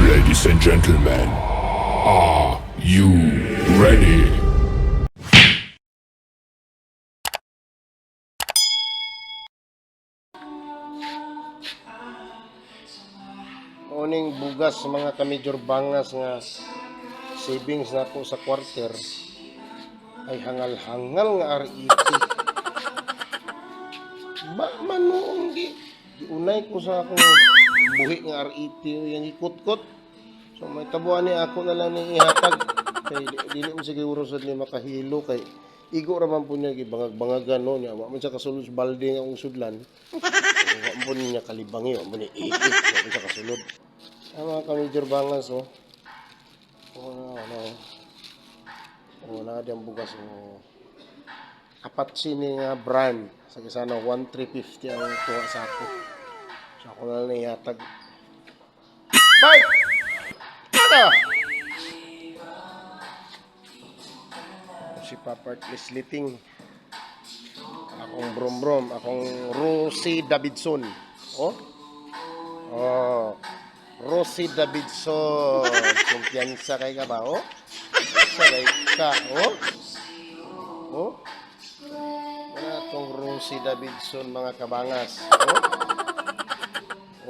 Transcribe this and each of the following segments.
Ladies and gentlemen, are you ready? Uning bugas, mga kamidyor bangas, nga savings na po sa quarter ay hangal-hangal nga RET. Ba man noong gi giunay ko sa akong buhi nga RET yung ikutkot. So may tabuan ni ako na lang ni ihatag kay dili mo siguro sad ni makahilo kay igo ra man po niya gibangag-bangagan no niya, wa man siya kasulod sa balde nga akong sudlan. Wa man po niya kalibangi, wa man niya iik, wa man siya kasulod. Ang mga kamidyor bangas, oh. Oh, na, ano. Oh, na diyang bugas, oh. Apat sini nga brand. Sa sana 1,350 ang tuwa sa ako. So ako na lang ihatag. Bye! Ano? Si Papart Lisliting. Akong brom-brom. Akong Rosie Davidson. Oh? Oh. Rosie Davidson. Kumpiyansa kay ka ba, oh? Sa kay ka, oh? Oh? Wala tong Rosie Davidson, mga kabangas.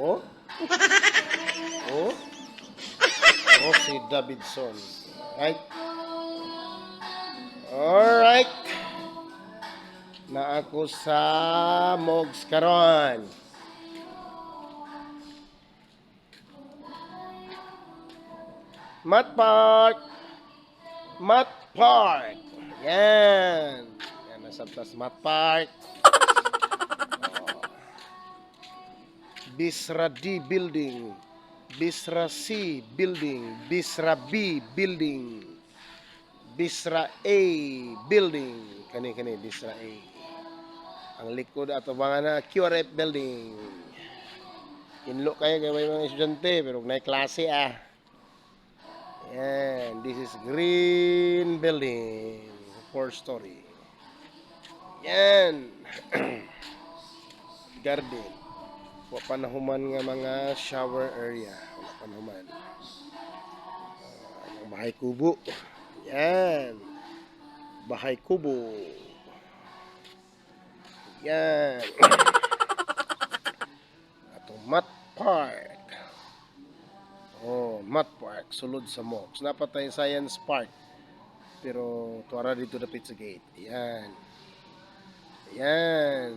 Oh? Oh? Oh? Rosie Davidson. Right? Alright. Na ako sa Mogs karon. Mat Park. Mat Park. Yan. Yan, nasa tas Mat Park. Oh. Bisra D Building. Bisra C Building. Bisra B Building. Bisra A Building. Kani kani Bisra A. Ang likod ato mga na QRF Building. Inlo kayo kay may mga estudyante pero nay klase ah. Yan, this is green building, four story. Yan. Garden. Wa pa nahuman nga mga shower area. Wala pa nahuman. Ah, ang bahay kubo. Yan. Bahay kubo. Yan. Atong Mat Park. Oh, Mat Park, sulod sa Mox. Napatay Science Park. Pero tuara dito dapit sa gate. Yan. Yan.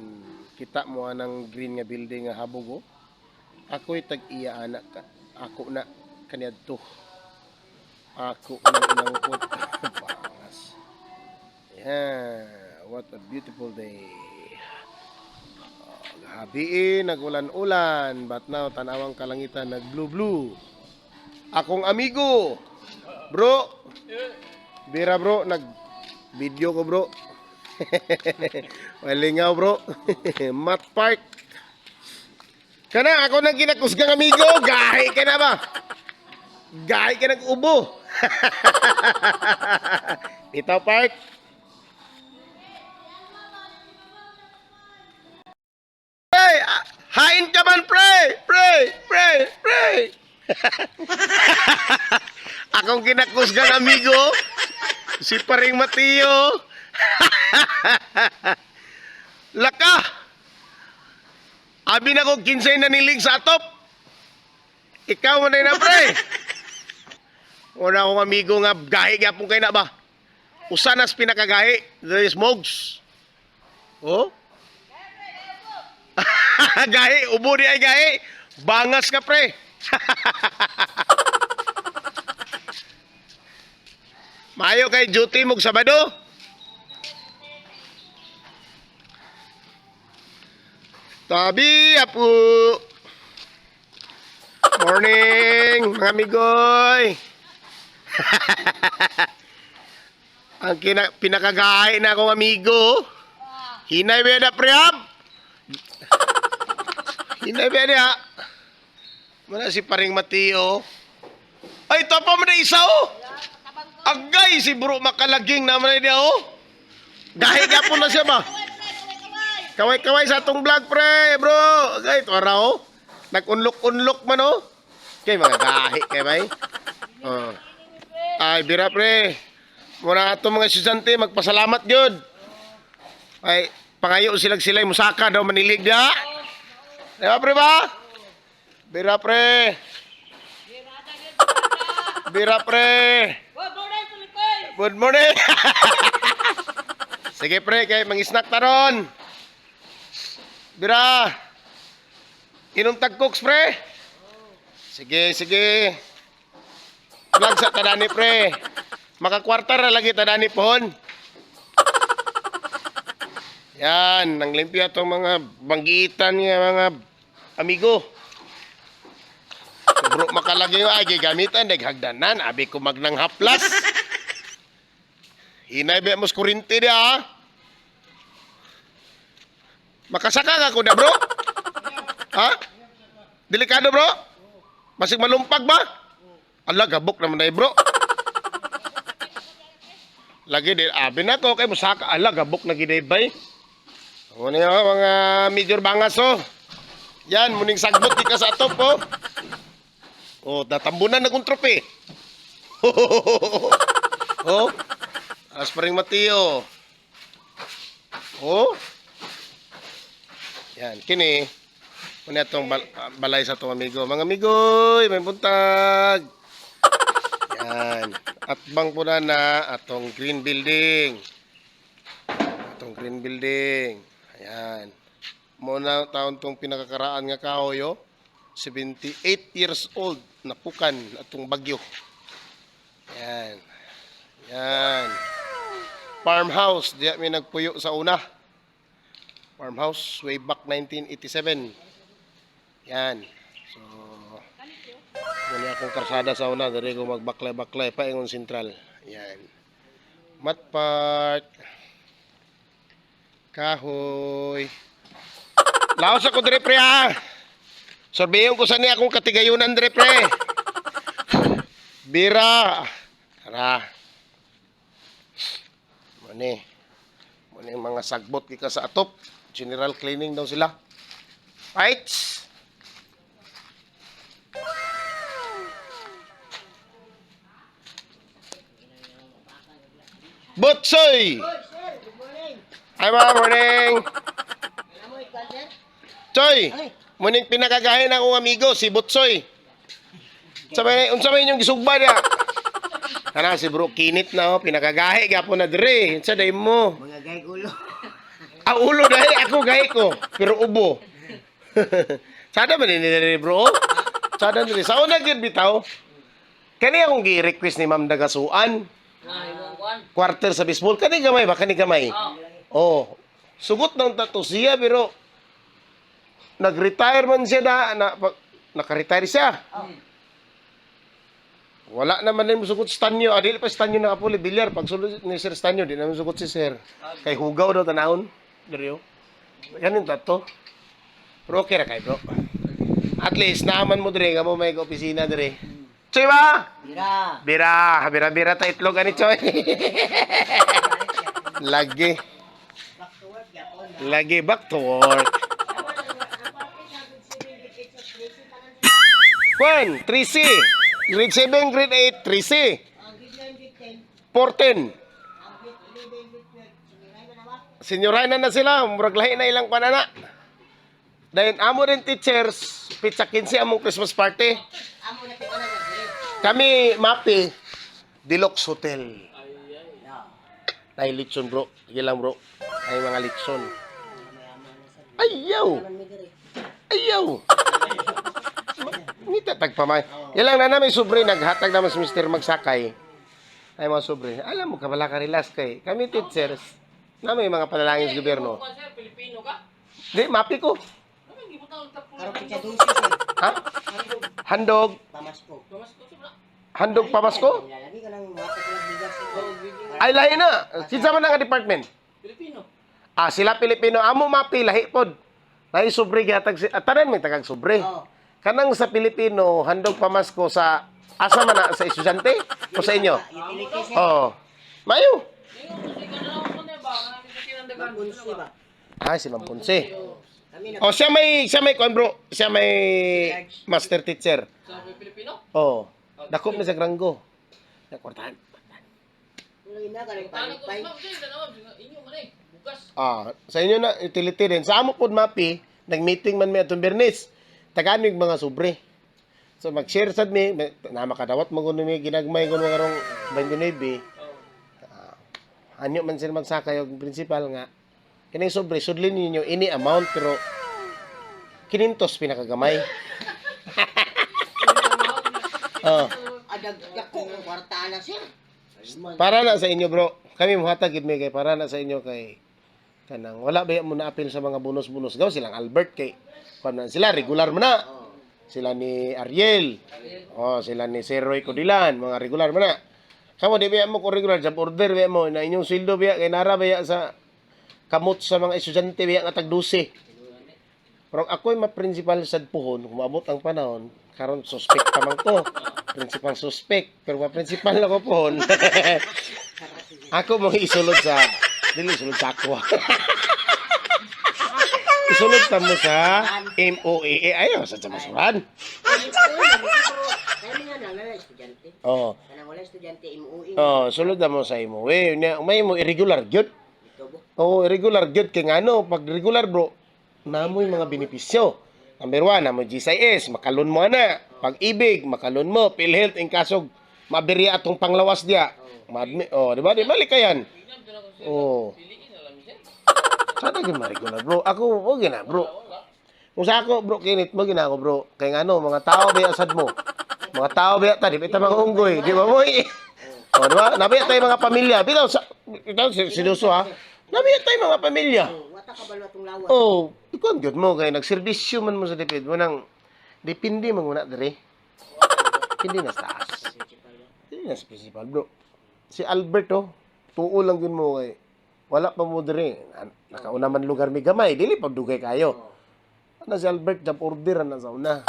Kita mo anang green nga building nga habog oh. Ako'y tag-iya anak ka. Ako na kaniadto. Ako nang inangkot. Bangas. Yan. What a beautiful day. Habiin, nagulan-ulan, but now tanawang kalangitan nag-blue-blue. Akong amigo, bro. Bira bro, nag-video ko bro. Walingaw bro. Mat Park. Kana ako nang ginakusgang amigo, gahi ka na ba? Gahi ka nag-ubo. Itaw Park. Pre, ah, hain ka man, pre! Pre! Pre! Pre! Akong ginakusgang amigo, si Paring Mateo. Laka! Abi na ko kinsay nanilig sa atop. Ikaw man na pre. Una akong amigo nga gahi gyapon kay na ba? Usa nas pinakagahi, the smokes. Oh? Gahi, ubo di ay gahi. Bangas ka pre. Mayo kay duty mog Sabado. Tabi apo. Morning, mga amigoy. Ang pinakagahi na akong amigo. Hinay ba na pre hab? Hinay ba niya? Muna si Paring Mateo. Ay, topa mo na isa oh. Agay si bro makalaging naman na niya oh. Gahi ka po na siya ba? Kaway-kaway sa atong vlog pre, bro. Agay, tuwara oh. Nag-unlock-unlock man oh. Kay mga gahi kay bay. Oh. Ay, bira pre. Muna ato mga estudyante magpasalamat gyud. Ay, pangayo silag sila musaka daw manilig dia. Di ba pre ba? Bira pre. Bira pre. Good morning. Sige pre, kay mangisnack ta ron. Bira. Inom tag cooks pre. Sige, sige. Vlog sa tadani pre. Makakwarta ra lagi tadani pohon. Yan, nang limpyo tong mga banggitan nga mga amigo. Bro, makalagi yung ay gamitan, naghagdanan, abi ko magnang haplas. Hinay ba mo sa kurinti dia ha? Makasaka ka ko na bro? Ha? Delikado bro? Masig malumpag ba? Ala, gabok naman na bro. Lagi din, abi na to, kay musaka. Ala, gabok na gid bay. Ano niyo, mga major bangas oh. Yan, muning sagbot di ka sa atop oh. Oh, tatambunan na kong trope. Oh. Alas pa rin Mateo. Oh. Yan, kini. Muna itong balay sa itong amigo. Mga amigoy, may buntag. Yan. At bang po na na atong green building. Atong green building. Ayan. Muna taon tong pinakakaraan nga kahoy, oh. 78 years old napukan atong bagyo. Yan. Yan. Farmhouse, diya may nagpuyo sa una. Farmhouse way back 1987. Yan. So, muna akong karsada sa una, diri ko magbaklay-baklay paingon sentral. Yan. Mat Park. Kahoy. Laos ako dire pre ha. Sorbeyon ko sa niya akong katigayunan dire pre. Bira. Tara. Mani. Mani ang mga sagbot kika sa atop. General cleaning daw sila. Right. Butsoy! Hi, ma. Morning! Choy! Muning pinakagahin akong amigo, si Butsoy. Sa may, unsa may inyong gisugba niya? Tara, si bro, kinit na oh, pinakagahi gapon na dire. Unsa day mo? Mga gay gulo. Ah, ulo dahil ako gahi ko, pero ubo. Sada man ni dire bro. Sada dire. Sa una gyud bitaw. Kani akong gi-request ni Ma'am Dagasuan. Quarter sa baseball. Kani gamay ba? Kani gamay. Oh. Sugot ng tato siya pero nag-retire man siya na, na naka-retire siya. Wala naman din musugot Stanyo. Ah, dili pa Stanyo nakapuli bilyar. Pag sulod ni Sir Stanyo, di naman musugot si Sir. Kay hugaw daw tanahon. Diriyo. Yan yung tato. Pero okay ra kay bro. At least naaman mo dire kamo may opisina dire. Choy ba? Bira. Bira, bira bira ta itlog ani Choy. Lagi. Back to work yapon. Lagi back to work. Kwan, 3C. Grade 7, grade 8, 3C. Ang grade 9, grade 10, 14. ang grade 11, grade 12, sinilay na naman. Senyoray na na sila, murag lahi na ilang panana. Dahil amo rin teachers, pizza 15 among Christmas party. Amo na pita na grade. Kami, Mapi, Deluxe Hotel. Ay, litson bro. Sige lang bro. Ay, mga litson. Ayaw! Man mi diri. Ayaw! Ngita tagpamay. Yan lang na may sobre, naghatag naman si Mr. Magsakay. Ay mga sobre. Alam mo, kabala ka relax kay. Kami teachers, na may mga panalangin sa gobyerno. Sir, Pilipino ka? Di, mapi ko. Karon pizza 12 sir. Ha? Handog. Pamasko. Handog pamasko? Lalagi ka lang mga katulad bigas. Ay, lahi na. Kinsa man ang department? Pilipino. Ah, sila Pilipino. Amo mapi, lahi pod. Lahi sobre gihatag si ah, tanan may tagag sobre. Oo. Kanang sa Pilipino, handog pamasko sa asa man na sa estudyante o sa inyo? Utility sir. Oo. Mayo. Ngayon, kasi kanalaw ko na ba? Kanami sa kinandagan. Mapunsi ba? Ah, si Ma'am Ponce. Kami na Oh, siya may kuan, bro. Siya may master teacher. Sa Pilipino? Oh. Dakop na sa granggo. Nakwartahan. Wala na ka Tanong ko, nagpalipay. ma'am, sir, tanaw, inyo man eh. Bukas. Ah, sa inyo na utility din. Sa amo pod mapi, nag-meeting man mi atong Bernis. Tagaan mig mga sobre. So mag-share sad mi na makadawat mo kuno mi ginagmay kuno karong 29. Ah, anyo man sila magsakay og principal nga kining sobre sudlin ninyo ini amount pero kinintos pinakagamay. Oh. Adag dako ang kwarta na, sir. Para na sa inyo, bro. Kami muhatag gid mi kay para na sa inyo kay kanang wala ba mo na apil sa mga bonus-bonus gaw silang Albert kay kuan man sila regular man na. Sila ni Ariel. Oh, sila ni Sir Roy Codilan, mga regular man na. Kamo di ba mo ko regular job order ba mo na inyong sweldo ba kay nara ba sa kamot sa mga estudyante ba nga tag 12. Pero ako'y ma-principal sad puhon, kung maabot ang panahon, karon suspect pa man ko. Principal suspect, pero ma-principal ako puhon. Ako mo isulod sa dili isulod sa ako. Isulod ta mo sa MOAA ayo sa masuran. Kami nga na wala estudyante. Oh. Kanang wala estudyante MOE. Oh, sulod na mo sa MOA. Nya may mo irregular gyud. Ito bo. Oo, irregular gyud kay ngano pag regular, bro, namoy mga benepisyo. Number one, namoy GSIS, makalon mo ana. Pag-ibig, makalon mo. PhilHealth, in kasog, maberya atong panglawas diya. Madmi, oh, di ba? Di balik kayan. Oh. Sana gyud ma-regular, bro. Ako, wag na, bro. Kung sa ako, bro, kinit mo gina ako, bro. Kay ngano, mga tao ba asad mo? Mga tao ba ta, di ba ita mga unggoy, di ba mo? Oh, di ba? Nabiya tayo mga pamilya. Bitaw sa bitaw sinuso ha. Nabiya tayo mga pamilya. Oh, wata ka balo atong lawas. Oh, ikaw gyud mo kay nagserbisyo man mo sa DepEd mo nang depende man muna dire. Hindi na sa taas. Hindi na sa principal, bro. Si Alberto, tuo lang yun mo kay wala pa mo dire. Nakauna man lugar mi gamay, dili pa dugay kayo. Ano si Albert jump order na sa una.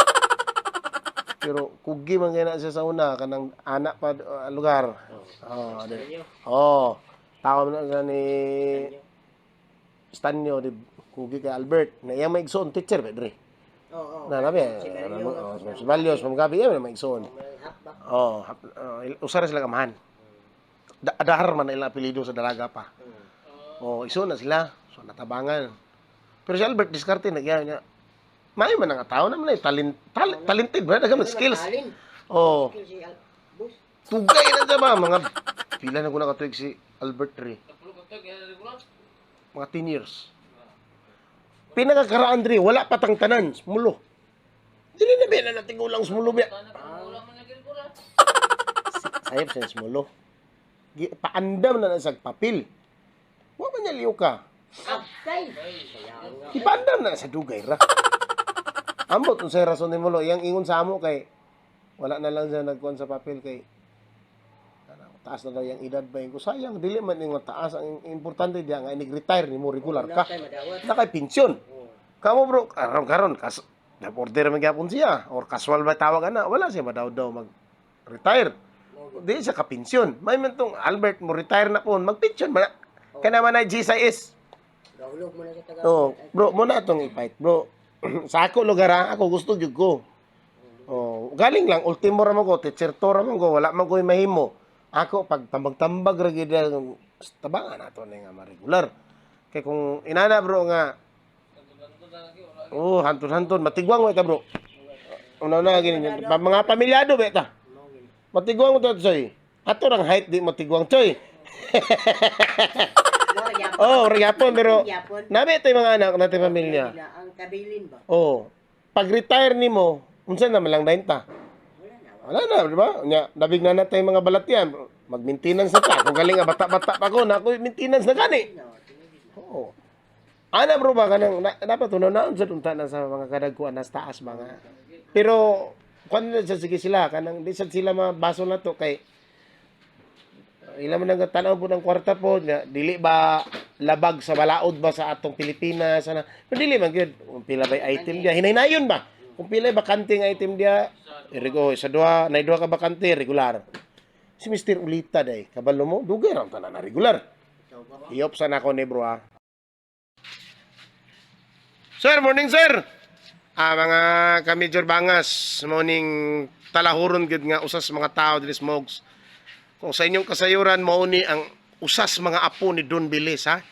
Pero kugi man kay na siya sa una kanang anak pa lugar. Oh, di. Oh, tao man na siya ni Stanyo di kugi kay Albert na iyang maigsoon teacher ba dire. Oo. Na nabi. Oh, si Balyos, Ma'am Gabi, iya man maigsoon. May hapbak. Oh, usara sila kamahan. Dahar man na ilang apelyido sa dalaga pa. Oh, iso na sila. So natabangan. Pero si Albert diskarte nagya niya. Maayo man ang tao naman ay talented ba daghan man skills. Talin. Oh, Skill si Al. Boss. tugay na siya ba mga pila na ko nakatuig si Albert Ray. Mga 10 years. Pinakakaraan dre, wala pa tang tanan, smulo. Dili na ba na tigulang smulo biya. Sayop sa smulo. Paandam na na sa papel. Wa man niya liw ka. Absay. Kaya nga. Ipaandam na sa dugay ra. Ambot unsay rason ni Mulo, iyang ingon sa amo kay wala na lang siya nagkuan sa papel kay ano, taas na daw yung edad ba ko sayang dili man ingon taas ang importante diya nga inig-retire nimo regular ka. Wala tayo madawat. Na kay pensyon. Kamo, bro, karon karon kas order man gyapon siya or casual ba tawag ana, wala siya madaw daw mag retire. Di siya kapensyon. May man tong Albert mo retire na po, magpensyon man na. Kana man ay GSIS. Gahulog mo na sa taga. Oh, bro, mo na atong i-fight, bro. Sa ako lugar ha, ako gusto gyud ko. Oh, galing lang ultimo ra man ko, teacher to ra man ko, wala man ko'y mahimo. Ako pag tambag-tambag ra gyud ang tabangan nato ni nga ma-regular. Kay kung inana, bro, nga oh, hantun-hantun matigwang mo ita, bro. Una na gini mga pamilyado ba ta. Matigwang mo ta, choy. Ato rang height di matigwang, choy. Mora yapon. Oh, ra gyapon pero Yapon. nabi ito yung mga anak natin pamilya. Sila ang kabilin ba? Oh, pag retire nimo, unsa na man lang dayon ta? Wala na. Wala na, di ba? Nya, labig na natin yung mga balatian. Mag-maintenance na ta. Kung galing nga bata-bata pa ko, na ako maintenance na gani. No, tinigil na. Oo. Ana, bro, ba kanang na, dapat una na sa unta na sa mga kadagkuan nas taas mga. Pero kuan na sa sige sila kanang di sad sila mabaso na to kay ila man ang tan-aw po ng kwarta po nya, dili ba labag sa balaod ba sa atong Pilipinas ana, pero dili man gyud kung pila bay item dia hinaynayon ba kung pila bakante nga item dia irego sa duha nay duha ka bakante regular si Mr. Ulita day kabalo mo dugay ra tanan na regular. Ikaw ba? Iop sana ako ni bro ha. Sir, morning sir. Ah, mga ka-Major Bangas, morning talahuron gid nga usas mga tao diri sa Mogs. Kung sa inyong kasayuran mao ni ang usas mga apo ni Don Bilis ha.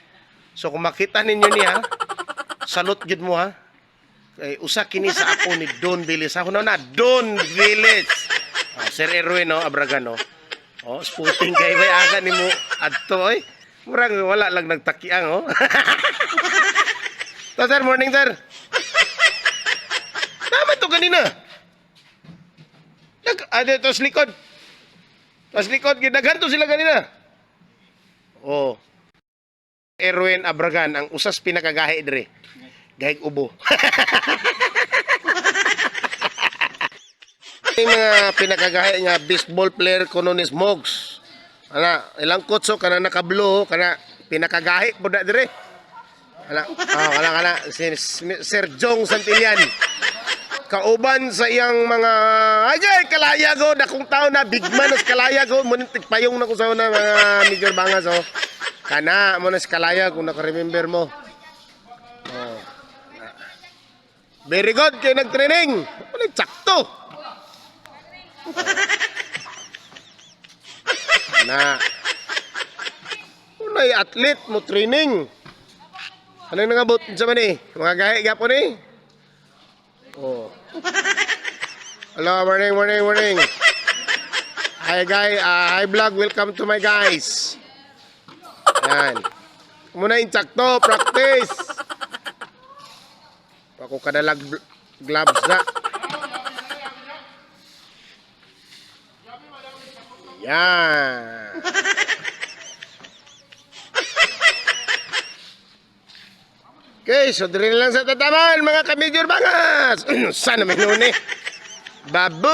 So kung makita ninyo niya, salute gid mo ha. Kay usa kini sa apo ni Don Bilis. Ako na na Don Bilis. Ah, Sir Erwin no, Abragan no. Oh, sputing kay bay aga nimo adto oy. Murag wala lang nagtakiang oh. To, sir, morning sir. Tama to kanina. Nag ah, tos likod. Tos likod gidaghan to sila kanina. Oh. Erwin Abragan ang usas pinakagahi dire. Gahig ubo. Yung mga pinakagahi nga baseball player kuno ni Smogs. Ana, ilang kutso kana naka-blue kana pinakagahi pud na dire. Ana, ah, kana kana si Sir Jong Santillan. Kauban sa iyang mga ay ay kalayago dakong tao na big man as kalayago mo tigpayong na ko sa una mga Major Bangas oh. Kana mo na si Kalayag kung naka-remember mo. Oh. Very good kay nag-training. Ano sakto. Na. Unay athlete mo training. Ano yung nangabot sa man eh? Mga gahi gapon eh. Oh. Hello, morning, morning, morning. Hi guy, hi vlog, welcome to my guys. Yan. Muna insakto, practice. Ako kadalag gloves na. Yan. Okay, so diri na lang sa tataman mga kamidyor bangas. Sana may nuni. Babu!